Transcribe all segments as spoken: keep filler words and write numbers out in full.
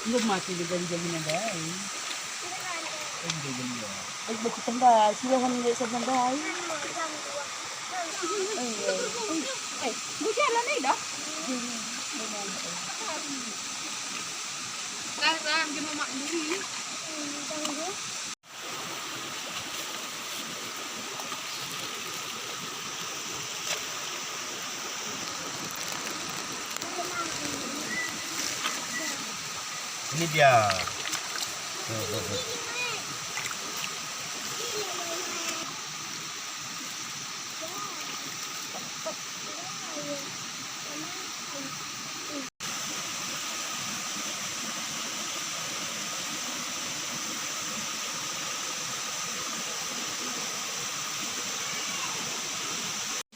Enggo mate juga jali-jali nadai. Eh, juga jali ya. Eh, bocah tendai, silahan dia sama nadai. Eh, eh, enggo jalan eh dah. Kan, kan, dia mau mak dulu. Ini dia. Tuh, tuh, tuh.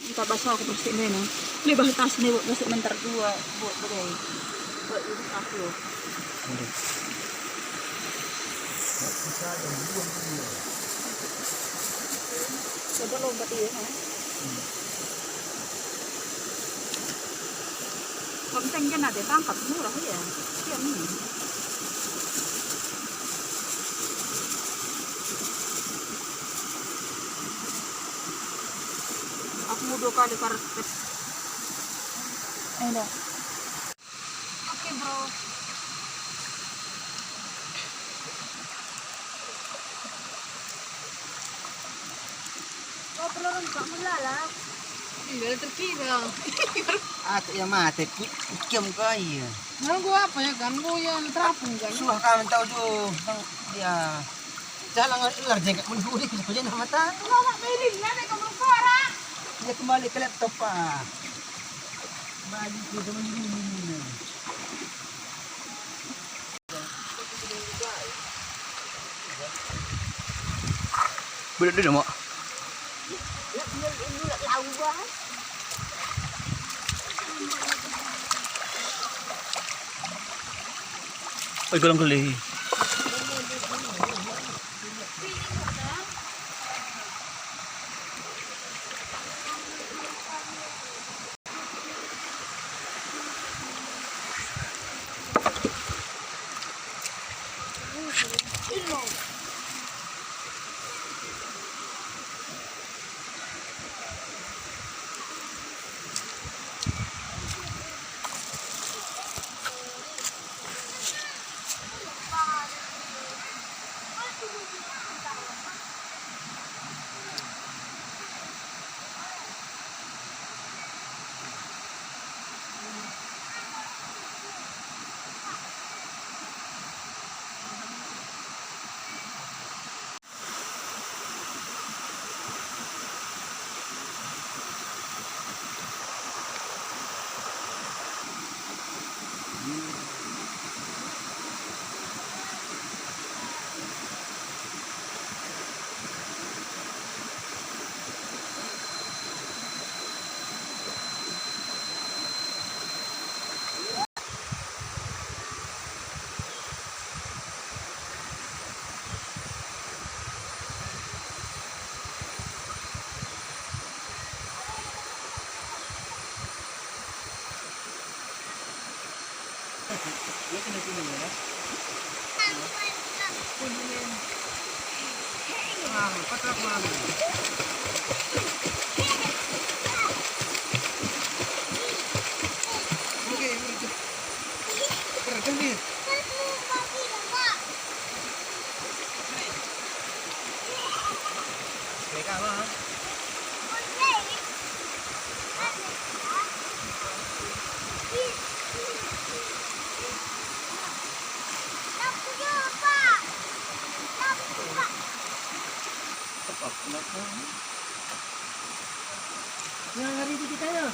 Entah basa aku bersih ni, nah. Lebih tas ni, buat bersih mentar dua, buat berdaya. Buat itu aku. Coba lompat dia, nah. Penting kan ada tangkap murah ya. Iya nih. Aku mau dua kali karet. Eh dah. Oke, bro. Kau perlu rempah melala. Iya, terkira. Aku yang mate, ku, ku kiam kau iya. Nah, gua apa ya kan? Gua yang terapung kan. Suah kami tahu tu. Dia jalan ngelar jengkak menduri, kau jangan mata. Gua mak melin, nggak ada kamu suara. Dia kembali ke laptop, Pak. Balik ke zaman dulu. Belum dulu, Mak. Oi, golong kelih. Yang hari itu kita ya?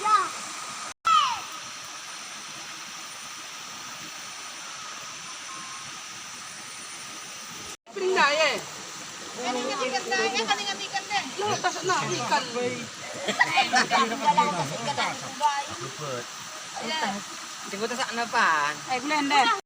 Ya. Pring ndai e. Kan inget ikan ndai, kan inget ikan ndai. Lah, tas nak ikan. Jenggo tas nak pan. Eh, gula ndai.